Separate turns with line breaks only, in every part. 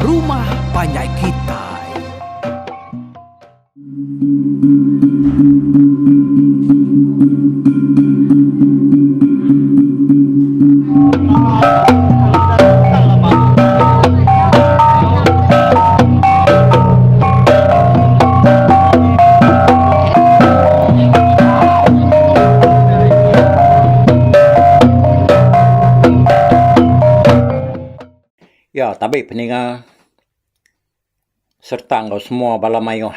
Rumah Panjai Kitai.
Ya tabi peninga serta enggau semua bala mayuh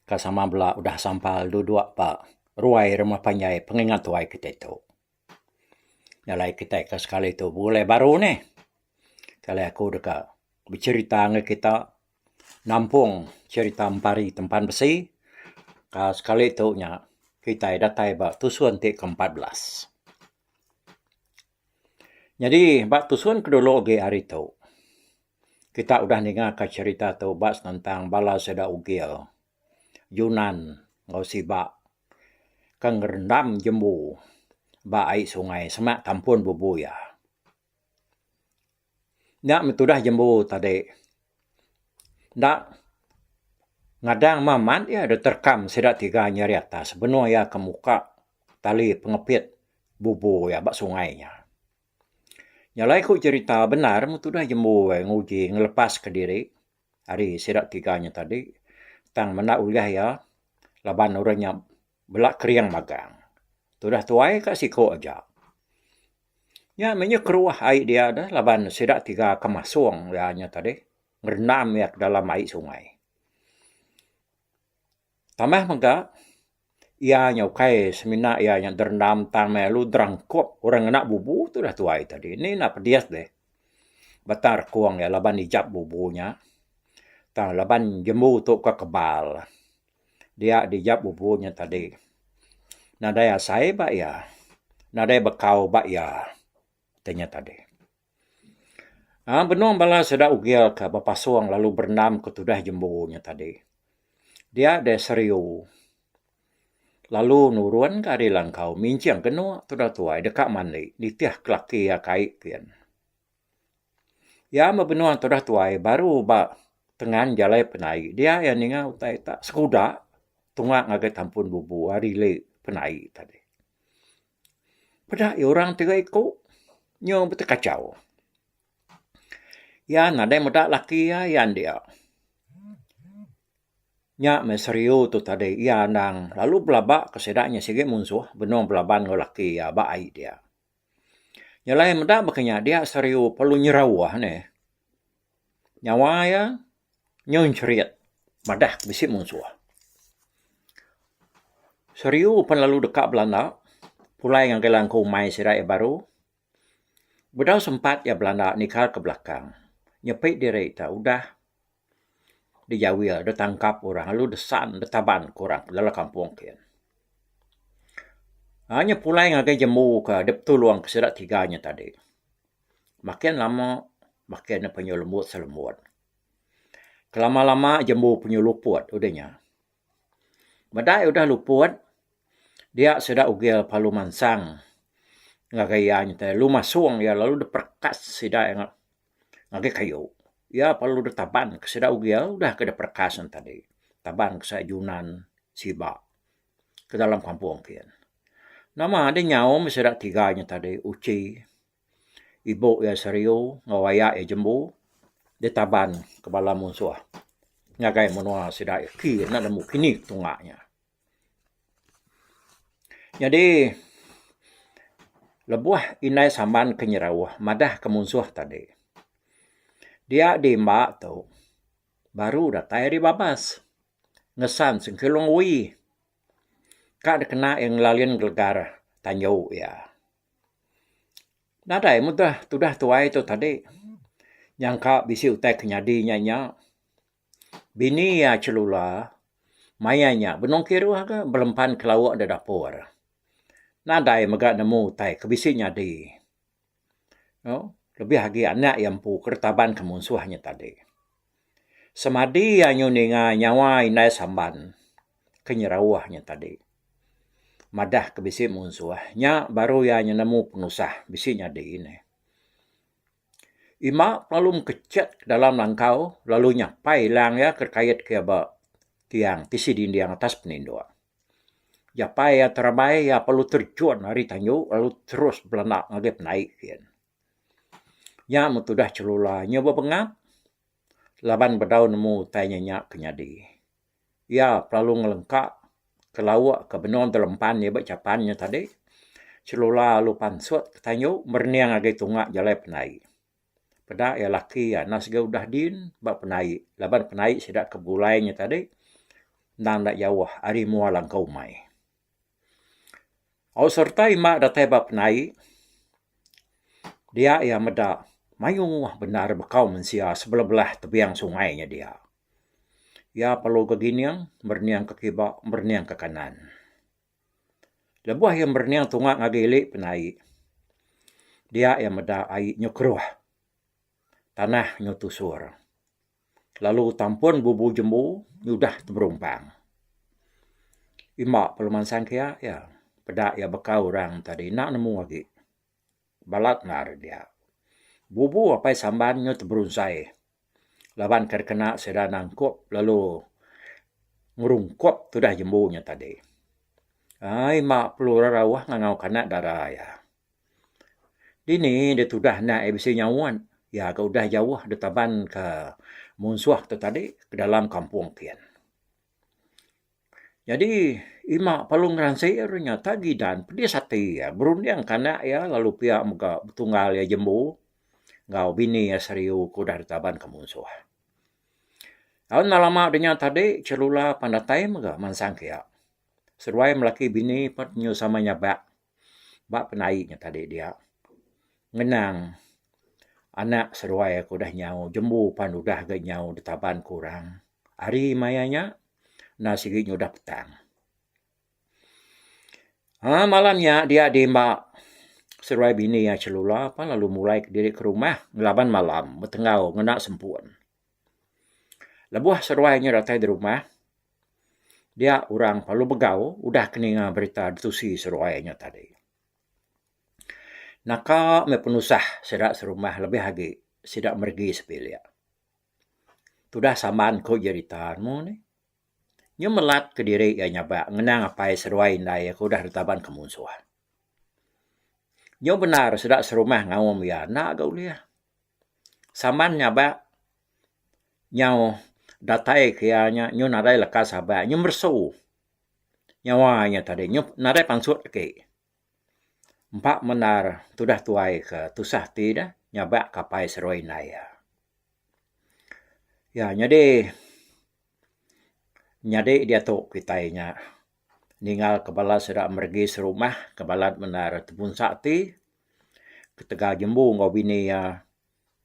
ka sama bela udah sampal duduk ba ruai rumah panjai pengingat tuai kitai tu. Jalai kitai ke sekali tu begulai baru neh. Kali aku deka becerita enggau kita nampung cerita empari tempan besi ka sekali tu nya kitai datai ba tusun ti ke 14. Nyadi ba tusun ke dulu agi hari tu kita udah ninga ka cerita tu ba senentang bala sida ugil Junan enggau Siba ke ngerendam jembu ba ai sungai semak tampun bubu iya. Nya meh tudah jembu tadi enda ngadang meh amat iya deh terekam sida tiga nya ari atas benung iya ke muka tali pengepit bubu iya ba sungai nya. Nya alai ku cherita bendar meh tudah jembu nguji ngelepaska diri ari sida tiga nya tadi tang menda ulih iya laban orang nya bela kering magang. Tudah tuai ka siko aja. Nya meh nya keruh ai dia deh laban sida tiga ke masung iya nya tadi ngerendam iya ke dalam ai sungai. Tambah mega iya nya ukai semina iya nya derendam tang meh lalu derangkup orang ngena bubu tudah tuai tadi. Ni enda pedis deh. Batang rekung iya laban ijap bubu nya. Tang laban jembu tu ka kebal dia dijap bubu nya tadi. Nadai asai ba iya. Nadai bekau ba iya ti nya tadi. Aaa benung bala sida ugil ka bepasung lalu berendam ke tudah jembu nya tadi. Dia deh seriu lalu nurun ka ari langkau minching genuk tudah tuai deka mandi nitih ke laki iya ke ai kin. Iya meh benung tudah tuai baru ba tengan jalai penai dia iya ninga utai tak sekuda tunga ngagai tampun bubu ari ili penai tadi. Peda iya orang tiga iku nyu betekachau. Iya nadai meda laki iya iya enda. Nya meh seriu tu tadi iya anang lalu belaba ke sida nya sigi munsuh benung belaban enggau laki iya ba ai dia. Nyelai meda baka nya dia seriu perlu nyerauh neh. Nyawa iya nyau encherit madah bisi munsuh. Seriu pan lalu deka belanda pulai ngagai langkau umai sida iya baru. Bedau sempat iya belanda nikal ke belakang nyepi diri te udah dijawil ditangkap orang lalu desan ditaban ke orang dalam kampung kian. Aaa nya pulai ngagai jembu ke dep tulung ke sida tiga nya tadi. Makin lama makin ne penyu lembut selembut. Kelama lama jembu penyu luput udah nya. Meda iya udah luput, dia sida ugil perlu mansang ngagai iya nyetai lalu masung iya lalu diperekas sida iya ngagai kayu. Iya perlu ditaban ke sida ugil udah ke diperekas ne tadi. Taban ke sida Junan Siba ke dalam kampung kian. Nama deh nyau meh sida tiga nya tadi uchi. Ibu iya Seriu enggau aya iya Jembu ditaban ke bala munsuh ngagai menua sida iya ki enda nemu kini tunga nya. Nyadi lebuh indai Samban ke nyerauh madah ke munsuh tadi dia diemba tu baru datai ari babas ngesan sengkilung wi ka dikena iya ngelalin gelegar tanju iya. Nadai mega tudah tuai tu tadi nyangka bisi utai ke nyadi nya nya. Bini iya Chelula maya nya benung kiruh ga belempan ke lauk da dapur. Nadai mega nemu utai ke bisi nyadi. Lebih agi anak iya empu ke ditaban ke munsuh nya tadi. Semadi iya nyu ninga nyawa indai Samban ke nyerauh nya tadi. Madah ke bisi munsuh nya baru iya nyu nemu penusah bisi nyadi ne. Ima lalu mekechet ke dalam langkau lalu nyapai ilang iya ke kait ke ba tiang tisi dinding atas peninduk. Japai iya terabai iya perlu terjun ari tanju lalu terus belanda ngagai penaik gin. Nya meh tudah chelula nyu bepengap laban bedau nemu utai nya nya ke nyadi. Iya pelalu ngelengka ke lauk ke benung telempan iya ba chapan nya tadi. Chelula lalu pansut ke tanju merening ngagai tunga jalai penaik. Peda iya laki iya enda siga udah din ba penaik laban penaik sida ke begulai nya tadi endang enda jauh ari mua langkau umai. Au sereta ima datai ba penaik dia iya meda mayuh bendar bekau mensia sebelah-belah tebing sungai nya dia. Iya perlu gegining merening ke kiba merening ke kanan. Lebuh iya merening tunga ngagai ili penaik dia iya meda ai nyu keruh tanah nyu tusur lalu tampun bubu jembu nyudah teberumpang. Ima perlu mansang kiya iya peda iya baka orang tadi enda nemu agi. Balat endar dia. Bubu apai Samban nyu teberunsai laban ke dikena sida nangkup lalu ngerungkup tudah jembu nya tadi. Ai ma perlu orang rauh ngangau ke anak dara iya. Dini deh tudah anak iya bisi nyaut iya ga udah jauh ditaban ke munsuh tu tadi ke dalam kampung kin. Nyadi ima perlu ngeransi ru nya tak gidan pedis ati iya berunding ke anak iya lalu pia mega betunggal iya jembu enggau bini iya seriu ke udah ditaban ke munsuh. Taun enda lama de nya tadi Chelula pan datai mega mansang ke iya. Seduai melaki bini pan nyu sama nyabak ba penaik nya tadi dia ngenang anak seduai ke udah nyau jembu pan udah ga nyau ditaban ke orang. Hari maya nya enda sigi nyudah petang. Haa malam nya dia diemba seduai bini iya Chelula pan lalu mulai kediri ke rumah ngelaban malam betenggau ngena sempun. Lebuh seduai nya datai di rumah dia orang lalu begau udah ke ninga berita ditusi seduai nya tadi. Naka meh penusah sida serumah lebih agi sida meregi sebilik. Tudah samban ku jerita nemu nih. Nyu melat kediri iya nyabak ngenang apai seduai indai iya ke udah ditaban ke munsuh. Nyu bendar sida serumah ngaum iya enda ga ulih. Samban nyabak nyau datai ke iya nya nyu nadai leka sabak nyu meresu nyawa iya tadi nyu nadai pansut agi. Empa mendar tudah tuai ke tusah ati deh nyabak ke apai seduai indai iya. Ya nyadi nyadi diatu kitai nya ninggal ke bala sida meregi serumah ke balat mendar tepunsa ati ketegal jembu enggau bini iya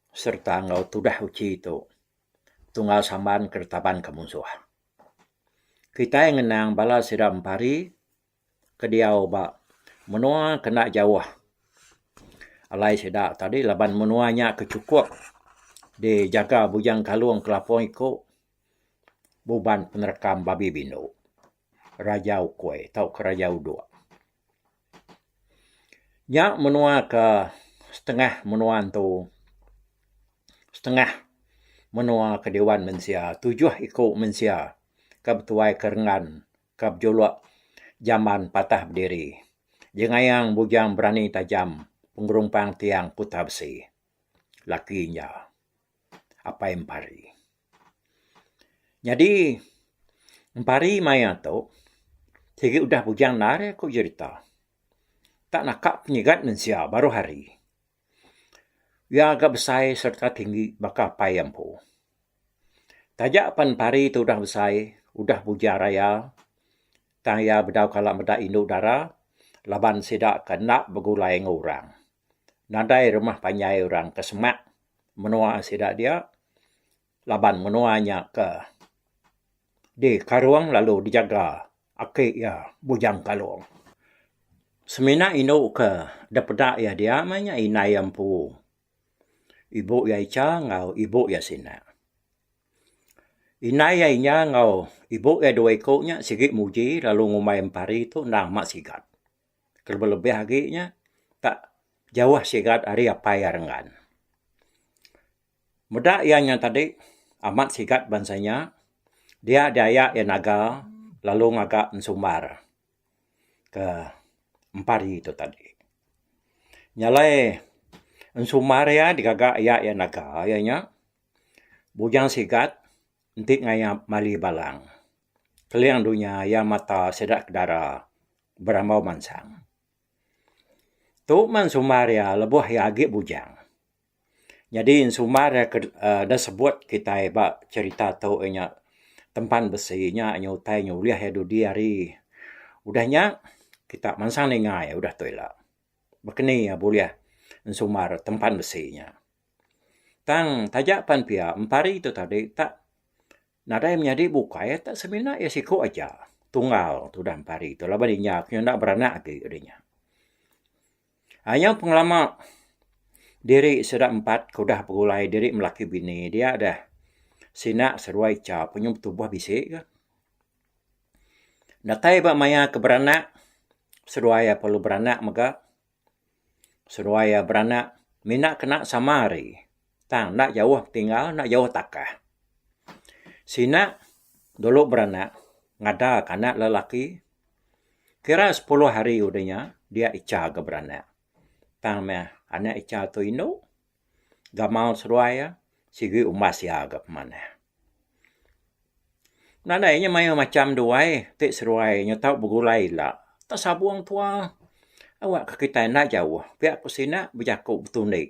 sereta enggau tudah uchi tu tunggal samban ke ditaban ke munsuh. Kitai ngenang bala sida empari ke diau ba menua ke enda jauh alai sida tadi laban menua nya ke chukup dijaga Bujang Kalong Kelapong Iko buban penerekam babi bindu Raja Ukoi tauka Raja Udok. Nya menua ke setengah menua entu setengah menua ke diwan mensia tujuh iku mensia ke betuai ke Renggan ke bejuluk Jamban Patah Bediri. Jengayang Bujang Berani Tajam Pengerumpang Tiang Kuta Besi. Laki inya Apai Empari. Nyadi Empari maya tu sigi udah bujang endar iya ku jerita. Tak naka penyigat mensia baruh hari. Iya ga besai sereta tinggi baka apai iya empu. Taja pan pari tu udah besai, udah bujang raya, tang iya bedau kala meda indu dara laban sida ke enda begulai enggau orang. Nadai rumah panjai orang ke semak menua sida dia laban menua nya ke dikarung lalu dijaga aki iya Bujang Kalong. Semina indu ke dipeda iya dia meh nya indai iya empu. Ibu iya Icha enggau ibu iya Sina. Indai iya Inya enggau ibu iya dua iku nya sigi muji lalu ngumbai Empari tu endang amat sigat. Kelebih-lebih agi nya tak jauh sigat ari apai iya Renggan. Meda iya nya tadi amat sigat bansa nya dia diaya iya naga lalu ngaga ensumbar ke empari tu tadi. Nya alai ensumbar iya digaga iya iya naga iya nya Bujang Sigat enti ngayap mali balang. Keling dunya iya mata sida ke dara berambau mansang. Tu meh ensumbar iya lebuh iya agi bujang. Nyadi ensumbar iya ke uhh da sebut kitai ba cherita tu iya nya tempan besi nya inya utai nya ulih iya dudi hari. Udah nya kita mansang ninga iya udah tu ila. Baka ni iya bulih ensumbar tempan besi nya. Tang taja pan pia empari tu tadi tak nadai menyadi bukai tak semina iya siku aja tunggal tudah empari tu laban inya ke enda beranak agi udah nya. Anyau pengelama diri sida empat ke udah begulai diri melaki bini dia deh sina seduai icha penyuh tubuh bisi ke. Datai ba maya ke beranak seduai iya perlu beranak mega. Seduai iya beranak mina kena sama hari tang enda jauh tinggal enda jauh takah. Sina dulu beranak ngada ka anak lelaki. Kira sepuluh hari udah nya dia icha ga beranak. Tang meh anak icha tu indu gamal seduai iya sigi umbas iya ga pemanah. Nadai nya mayuh macam duai ti seduai nya tau begulai ila. Tak sabung tua awak ka kitai enda jauh pia ku sina bejaku betundi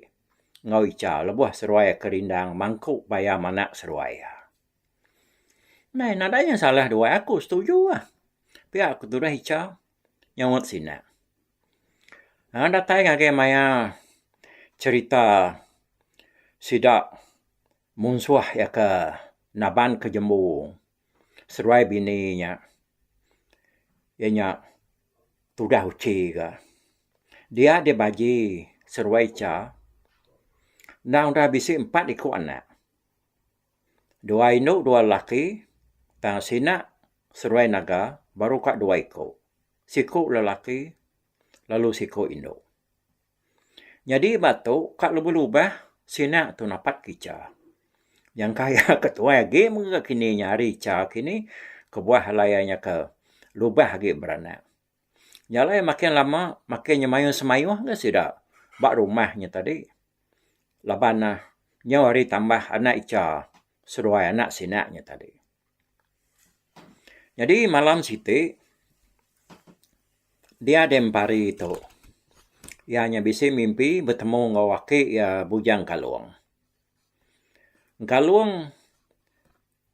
enggau icha lebuh seduai ke rindang mangku bayam anak seduai iya. Nai nadai nya salah duai aku setuju ah. Pia ku tudah icha nyaut sina. Aaa datai ngagai maya cherita sida munsuh iya ke naban ke jembu seduai bini nya iya nya tudah uchi ka. Dia dibaji seduai icha endang udah bisi empat iku anak. Dua indu dua lelaki tang sina seruai naga baru ka dua iku. Siku lelaki lalu siku indu. Nyadi ba tu ka lubah-lubah sina tu napat kicha. Nyangka iya ke tuai agi mega kini nya ari icha kini kebuah alai iya nya ke lubah agi beranak. Nya alai makin lama makin nya mayuh semayuh ga sida ba rumah nya tadi. Laban ne nyau ari tambah anak icha seduai anak sina nya tadi. Nyadi malam siti dia deh empari tu iya nya bisi mimpi betemu enggau aki iya Bujang Kalong. Kalong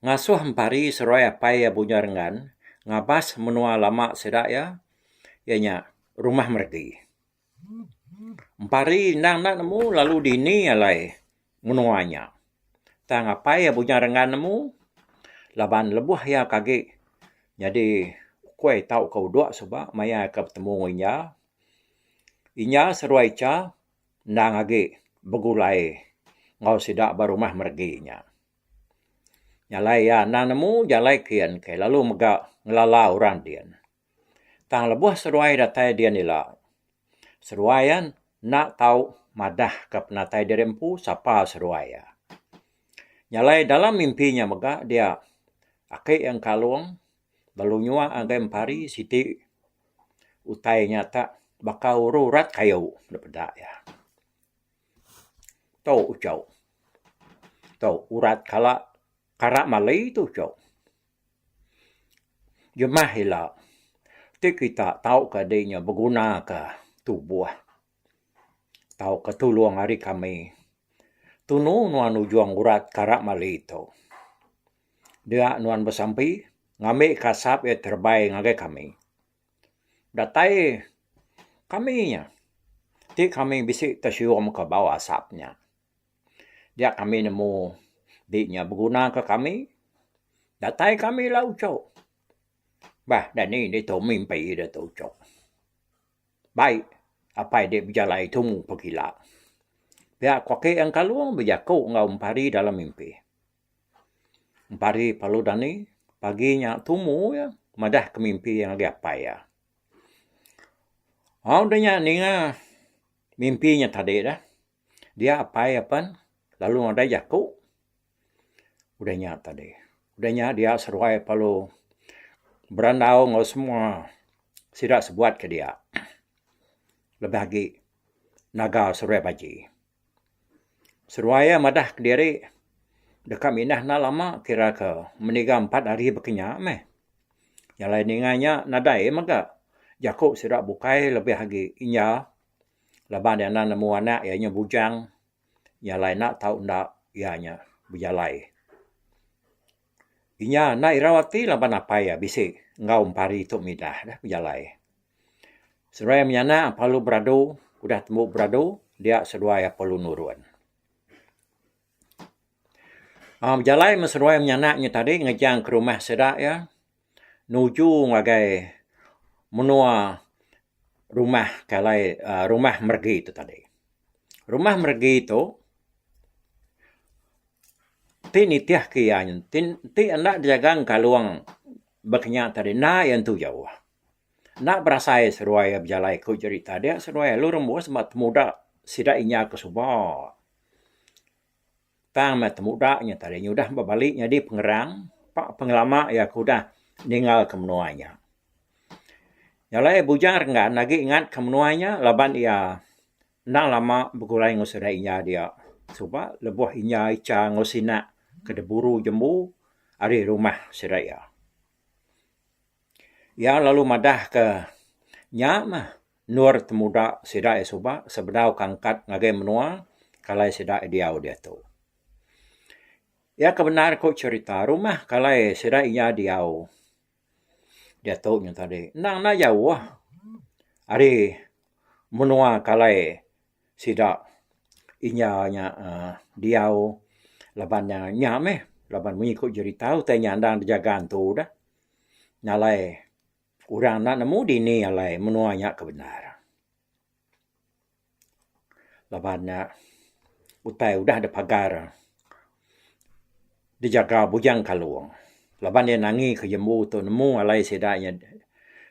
ngasuh empari seruai apai iya Bujang Renggan ngabas menua lama sida iya, iya nya Rumah Meregi. Empari endang enda nemu lalu dini alai menua nya. Tang apai iya Bujang Renggan nemu laban lebuh iya ke agi nyadi ukui tauka udok suba maya iya ke betemu enggau inya. Inya seruai icha endang agi begulai enggau sida ba Rumah Meregi nya. Jalai iya endang nemu jalai kin ke lalu mega ngelala orang din. Tang lebuh seduai datai din ila, seduai iya enda tau madah ka penatai diri empu sapa seduai iya. Jalai dalam mimpi nya mega dia aki iya engkalung lalu nyua ngagai empari siti utai nya tak baka uru urat kayu da peda iya. Tu uchu. Tu urat kala kara mali tu uchu. Jemah ila ti kita tauka di nya begunaka tubuh tauka tulung ari kami. Tunu nuan ujung urat kara mali tu. Dia nuan besampi ngambi ka asap iya terebai ngagai kami. Datai kami nya ti kami bisi tesium ka bau asap nya. Dia kami nemu di nya beguna ka kami. Datai kami la uchu. Bah dani ditu mimpi ditu uchu. Bai apai di bejalai tumu pegila. Pia ku aki Engkalung bejaku enggau empari dalam mimpi. Empari perlu dani pagi nya tumu iya madah ke mimpi iya ngagai apai iya. Au deh nya ninga mimpi nya tadi dah dia apai iya pen lalu nadai jaku. Udah nya tadi. Udah nya dia seruai perlu berandau enggau semua sida sebuat ke dia. Lebih agi naga seruai baji. Seruai iya madah kediri deka mindah enda lama kira ke meniga empat hari baka nya meh. Jalai ninga nya nadai mega jaku sida bukai lebih agi inya laban iya enda nemu anak iya nya bujang nya alai enda tau enda iya nya bejalai. Inya enda irau ati laban apai iya bisi enggau empari tu mindah deh bejalai. Seduai menyanak perlu beradu, udah tembu beradu dia seduai perlu nurun. Aaa bejalai meh seduai menyanak nya tadi ngejang ke rumah sida iya nuju ngagai menua rumah ke alai aaa rumah meregi tu tadi. Rumah meregi tu ti nitih ke iya ti enda dijaga kalung ba kinya tadi enda iya entu jauh. Enda berasai seduai iya bejalai ku jerita dia seduai lalu rembus ba temuda sida inya ke suba. Tang meh temuda nya tadi nyudah bebali nyadi pengerang pak pengelama iya ke udah ninggal ke menua nya. Nya alai Bujang Renggan agi ingat ke menua nya laban iya endang lama begulai enggau sida inya dia suba lebuh inya icha enggau sina ke diburu jembu ari rumah sida iya. Iya lalu madahka nya mah endur temuda sida iya suba sebedau ke angkat ngagai menua ke alai sida iya diau diatu. Iya ke bendar ku cherita rumah ke alai sida iya diau diatu nya tadi endang enda jauh ari menua ke alai sida inya nya uhh diau laban nya nya meh laban munyi ku jerita utai nya endang dijaga antu deh. Nya alai orang enda nemu dini alai menua nya ke bendar. Laban nya utai udah dipagar dijaga Bujang Kalong laban iya nangi ke jembu tu nemu alai sida nya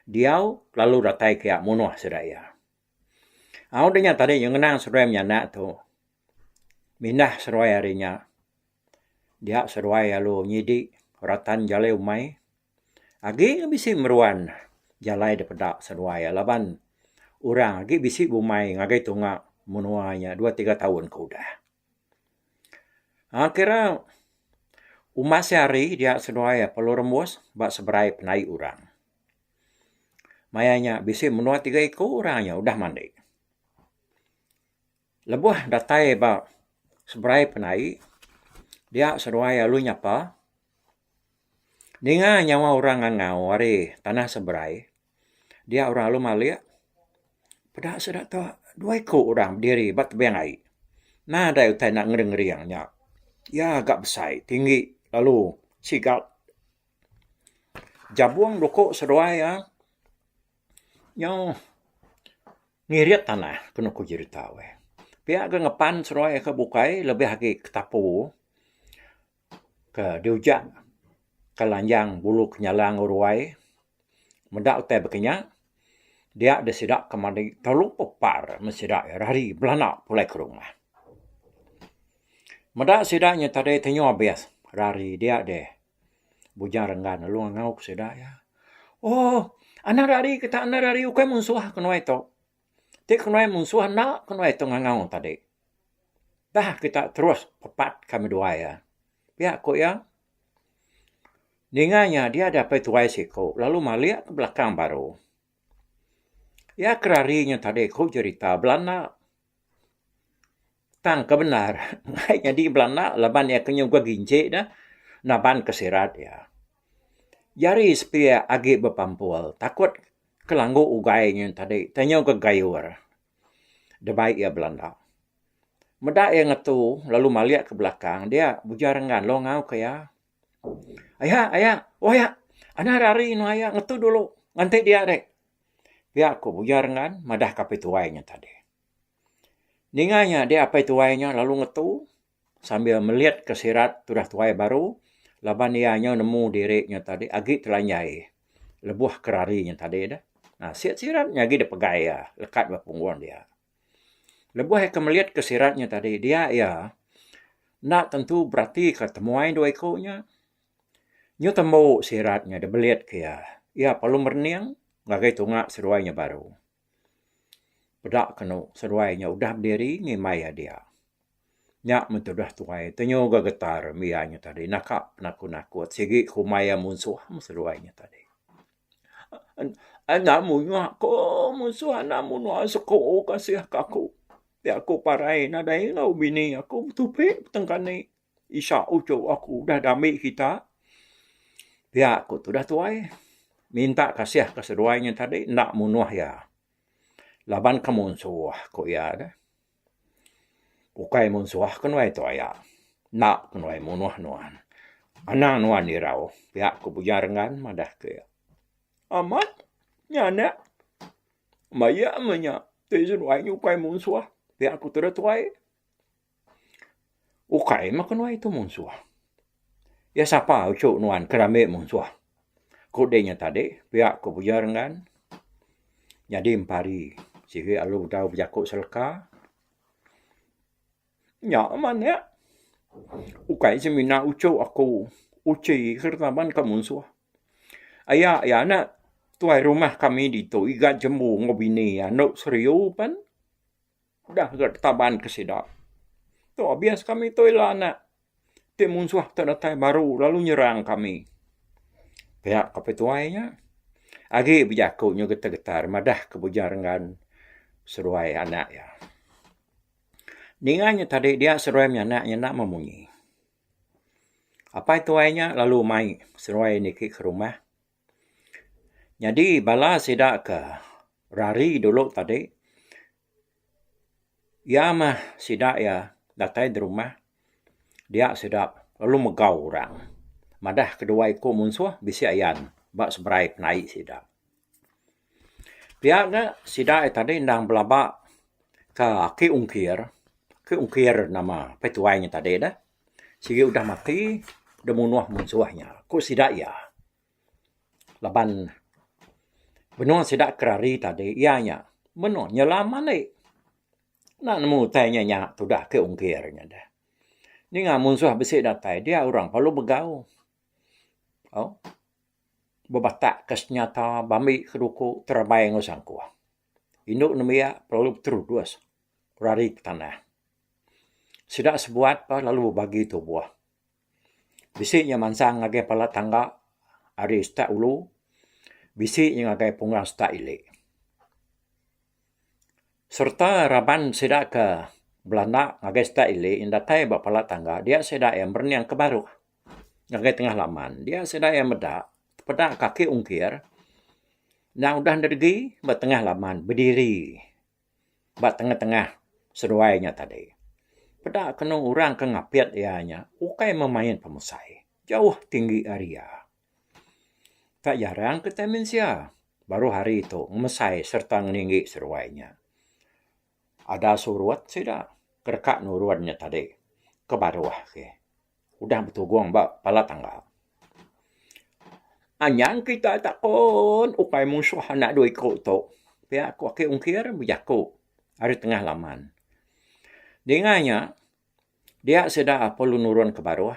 diau lalu datai ke iya munuh sida iya. Au deh nya tadi ngenang seduai menyanak tu mindah seduai ari nya. Dia seduai lalu nyidi ratan jalai umai. Agi bisi meruan jalai dipeda seduai laban orang agi bisi bumai ngagai tunga menua nya dua tiga taun ke udah. Aaa kira umbas sehari dia seduai perlu rembus ba seberai pendai orang. Maya nya bisi menua tiga iku orang nya udah mandi. Lebuh datai ba seberai penai dia seduai lalu nyapa ninga nyawa orang ngangau ari tanah seberai dia orang lalu malik peda sida tu dua iku orang bediri ba tebing ai nadai utai enda ngering ngering nya iya ga besai tinggi lalu sigat jabong duku seduai iya nyau. Ngirit tanah kenu ku jerita weh. Pia ga ngepan seruai ke bukai lebih agi ketapu ke diujak ke lanjang bulu kenyalang ruai meda utai baka nya dia deh sida ke madi terlalu pepar meh sida rari belanda pulai ke rumah. Meda sida nya tadi tenyu abis rari dia deh Bujang Renggan lalu ngangau ke sida iya. Oh, anak rari kita anak rari ukai munsuh ke nuai tu. Ti ke nuai munsuh enda ke nuai tu ngangau tadi. Dah kita terus pepat kami duai iya. Pia ku iya. Ninga nya dia dapai tuai siku lalu malik ke belakang baru. Iya ke rari nya tadi ku jerita belanda. Tang ke bendar enggai nyadi belanda laban iya ke nyuguh ginji ne naban ke sirat iya. Jari sepiak agi bepampul takut ke langgu ugai nya tadi tanyau ke gayur dibai iya belanda. Meda iya ngetu lalu malik ke belakang dia Bujang Renggan lalu ngau ke iya. Aya aya oh aya anang ari ari anu aya ngetu dulu nganti dia deh. Pia ku Bujang Renggan madah ke apai tuai nya tadi. Ninga nya dia apai tuai nya lalu ngetu sambil melit ke sirat tudah tuai baru laban iya nyau nemu diri nya tadi agi telanjai lebuh ke rari nya tadi deh. Aaa sirat sirat nya agi deh pegai iya lekat ba punggung dia. Lebuh iya ke melit ke sirat nya tadi dia iya. Enda tentu beratika temuai dua iku nya. Nyu tembu sirat nya dibelit ke iya. Iya perlu merening ngagai tunga seduai nya baru. Peda kenu seduai nya udah bediri ngimbai iya dia. Nya meh tudah tuai tenyu ga getar mia nya tadi naka penakut-nakut sigi kumbai iya munsuh meh seduai nya tadi. Enda munyuh ko munsuh enda munuh seko kasih ka aku. Pia aku parai nadai enggau bini aku betupi betengkani isa uchu aku udah diambi kita. Pia ku tudah tuai minta kasih ka seduai nya tadi enda munuh iya laban ke munsuh ku iya deh. Ukai munsuh ke nuai tu aya. Enda ke nuai munuh nuan. Anang nuan irau pia ku Bujang Renggan madah ke iya. Amat nya anak. Maya meh nya ti seduai nya ukai munsuh pia ku tudah tuai. Ukai meh ke nuai tu munsuh. Iya sapa uchu nuan ke rambi munsuh. Ku deh nya tadi pia ku Bujang Renggan. Nyadi empari sigi alu bedau bejaku seleka. Nya manak ukai semina uchu aku uchi ke raban ka munsuh. Aya iya anak tuai rumah kami ditu igat jembu enggau bini iya endo seriu pan udah ga taban ke sida. Tu abis kami tu ila anak ti munsuh ti datai baru lalu nyerang kami. Pia ka pituai nya agi bejaku nyau getar-getar madah ke Bujang Renggan seduai anak iya. Ninga nya tadi dia seduai menyanak nya enda memunyi. Apai tuai nya lalu mai seduai niki ke rumah. Nyadi bala sida ke rari dulu tadi iya mah sida iya datai da rumah dia sida lalu megau orang madah kedua iku munsuh bisi ayan ba seberai penaik sida. Pia ne sida iya tadi endang belaba ka aki ungkir, aki ungkir nama pituai nya tadi neh sigi udah mati da munuh munsuh nya ku sida iya. Laban benung sida ke rari tadi iya nya menoh nyelam andi. Enda nemu utai nya nya tudah ke ungkir nya deh. Ninga munsuh bisi datai dia orang perlu begau. Au bebatak ke senyata bambi ke duku terabai enggau sangkuh. Indu nembiak perlu beterudus rari ke tanah. Sida sebuat pa lalu bebagi tubuh. Bisi nya mansang ngagai pala tangga ari setak ulu, bisi nya ngagai punggang setak ili. Sereta raban sida ke belanda ngagai setak ili datai ba pala tangga dia sida iya merening ke baruh ngagai tengah laman. Dia sida iya meda peda kaki ungkir endang udah neregi ba tengah laman bediri. Ba tengah-tengah seduai nya tadi. Peda kenu orang ke ngapit iya nya ukai memain pemesai. Jauh tinggi ari iya. Tak jarang kitai mensia baru hari tu ngemesai sereta ngeninggi seduai nya. Ada surut sida ke deka nurun nya tadi ke baruh agi. Udah betugung ba pala tangga. Anyang kita takun ukai musuh anak dua iku tu. Pia ku aki ungkir bejaku ari tengah laman. Dinga nya dia sida perlu nurun ke baruh.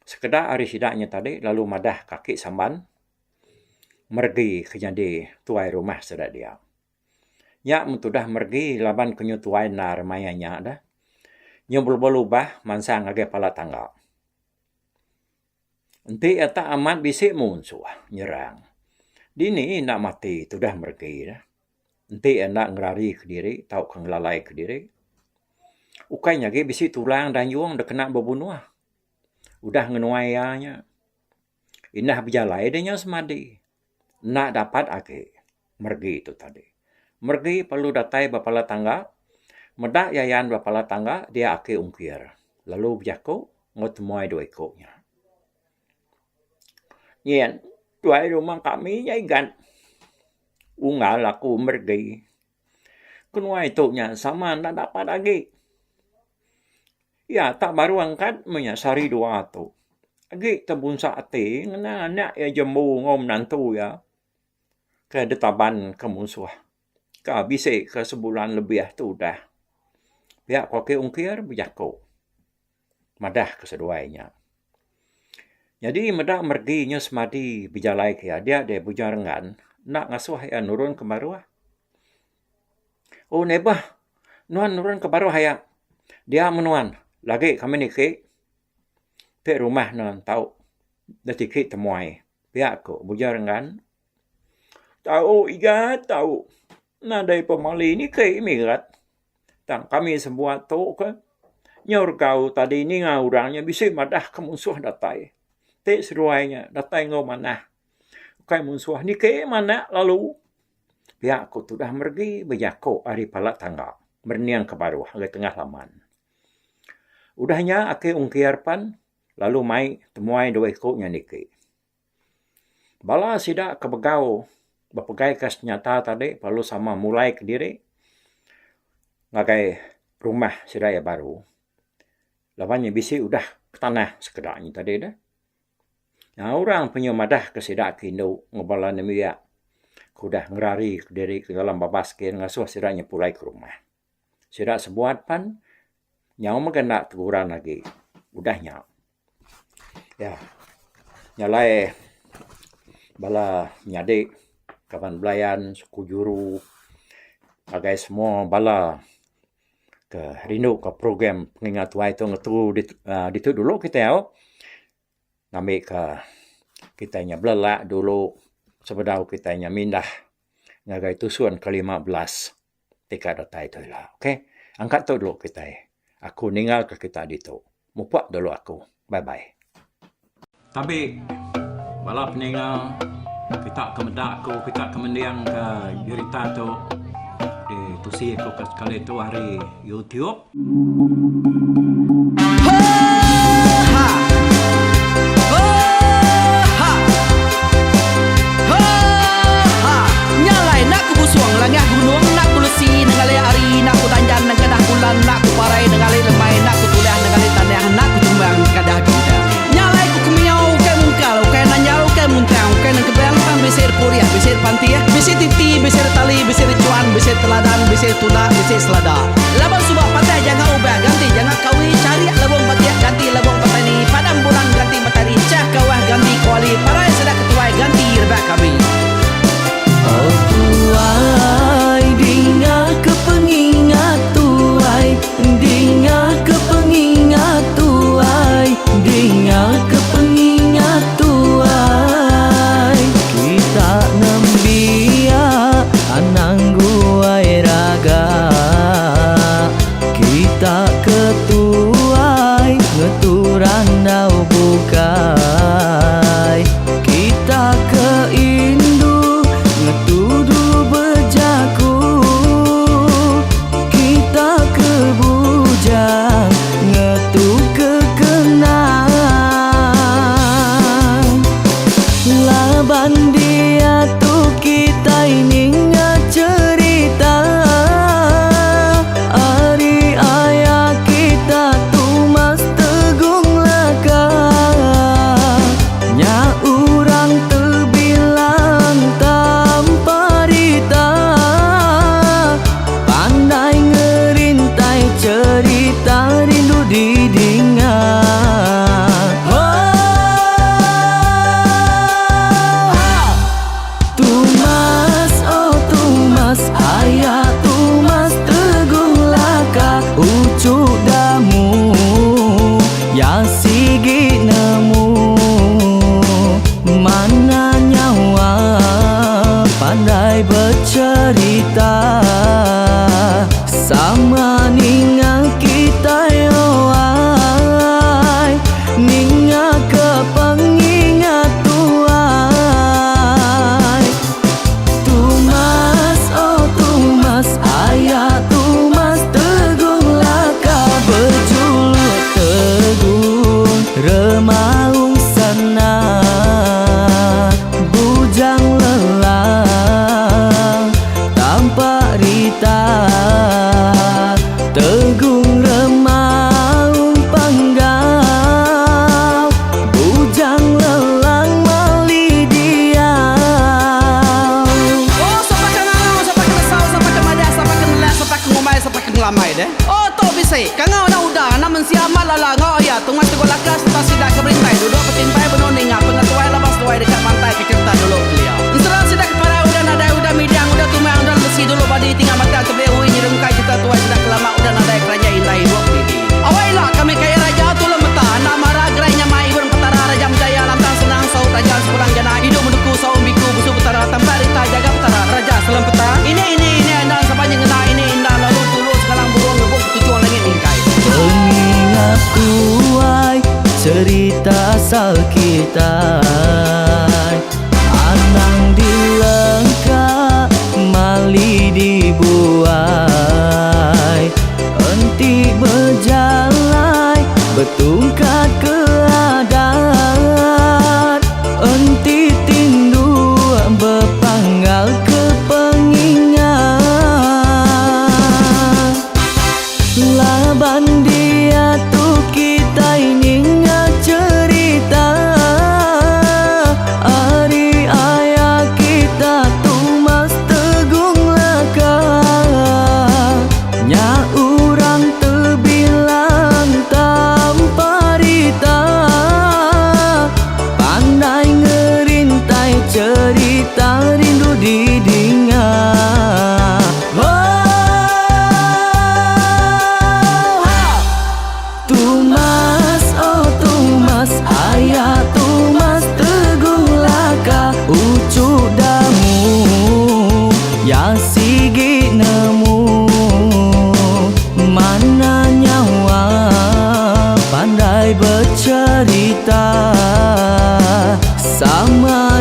Sekeda ari sida nya tadi lalu madah ke aki samban meregi ke nyadi tuai rumah sida dia. Nya meh tudah meregi laban ke nyu tuai endar maya nya deh. Nyu belubah-lubah mansang ngagai pala tangga. Enti iya tak amat bisi munsuh nyerang. Dini enda mati tudah meregi deh. Enti iya enda ngerari kediri tauka ngelalai kediri. Ukai nya agi bisi tulang danjung dek kena bebunuh. Udah ngenuai iya nya. Indah bejalai deh nya semadi. Enda dapat agi meregi tu tadi. Meregi perlu datai ba pala tangga, meda yayan ba pala tangga dia aki ungkir lalu bejaku enggau temuai dua iku nya. Nyin tuai rumah kami nya igat unggal aku meregi. Kenuai tu nya sama enda dapat agi. Iya tak baru angkat meh nya sehari dua tu. Agi tebunsa ati ngena anak iya jembu enggau menantu iya ke ditaban ke munsuh ka bisi ke sebulan lebih tu udah. Pia ku ake ungkir bejaku. madah ke seduai nya. Nyadi meda meregi nya semadi bejalai ke iya dia deh Bujang Renggan enda ngasuh iya nurun ke baruh. Oh nebah nuan nurun ke baruh aya dia meh nuan lagi kami niki ti rumah ne tau da tiki temuai pia ku Bujang Renggan. Tau igat tau nadai pemali niki mirat. Tang kami sebuat tu ke nyau regau tadi ninga orang nya bisi madah ke munsuh datai. Ti seduai nya datai enggau manah ukai munsuh niki manak lalu pia ku tudah meregi bejaku ari pala tangga merening ke baruh ngagai tengah laman. Udah nya aki ungkir pan lalu mai temuai dua iku nya niki. Bala sida ke begau bepegaika senyata tadi lalu sama mulai kediri ngagai rumah sida iya baru laban iya bisi udah ke tanah sekeda nya tadi deh. Orang penyu madah ke sida ke indu enggau bala nembiak ke udah ngerari kediri ke dalam babas ke ngasuh sida nya pulai ke rumah. Sida sebuat pan nyau mega enda teguran agi udah nya. Ya nya alai bala menyadi kaban belayan suku juru ngagai semua bala ke rindu ka program pengingat tuai tu ngetu uhh ditu dulu kitai au ngambi ka kitai nya belelak dulu sebedau kitai nya mindah ngagai tusun ke 15. Ti ka datai tu ila. Ok. Angkat tu dulu kitai. Aku ninggal ka kita ditu. Mupok dulu aku. Bye bye. Tabi bala peninga kita ke meda aku kita ke mending ka jerita tu di tusi aku ka sekali tu ari YouTube.
Laban suba patah janga ubah ganti janga kawi charik lebong batik ganti lebong petani padam bulan ganti matari chah kawah ganti kuali parai sida ketuai ganti rebak kami.
Oh tuai dinga ke pengingat tuai dinga ke pengingat tuai dinga ke pengingat tuai kita nembiak anang guai raga kita ke tuai ngetu randau bukai kita ke indu ngetu dulu bejaku kita ke bujang ngetu ke kenang laban diatu kitai ninga cherita ari aya kitai.
bisi. Kangau anak uda, anak mensia amat lala enggau aya Tungas Teguh Laka sereta sida ke berintai duduk betimpai benung ninga pengetuai laban seduai deka mantai ke cherita dulu kelia. Ensera sida ke parai udah nadai udah midang udah tumang udah lemesi dulu badi tinggal batang tebeli ui nyerungkai cherita tuai sida ke lama udah nadai keranjai indai ibuk didi. Awai ila kami kaya raja tulung meta enda mara gerai nyamai ibun petara raja menjaya lantang senang saut raja sepulang jana idup menduku saum biku busu petara tampak rita jaga petara raja selem peta ini ini ini enda sapa nyengena ini enda lalu tulu sekalang burung ngebuk ketuchung langit mingkai.
Pengingat tuai cerita asal kitai Anang dilengka mali dibuai Enti bejalai betungkat ke adat Enti tindu bepanggal ke pengingat Laban diatu kitai ninga cherita Ari aya kita Tumas Tegung Laka Nya urang tebilang tanpa rita Pandai ngerintai cherita rindu didinga Oh, Tumas, oh Tumas, aya Tumas Teguh Laka uchu Damu ya sigi nemu Mana nyawa pandai becerita sama.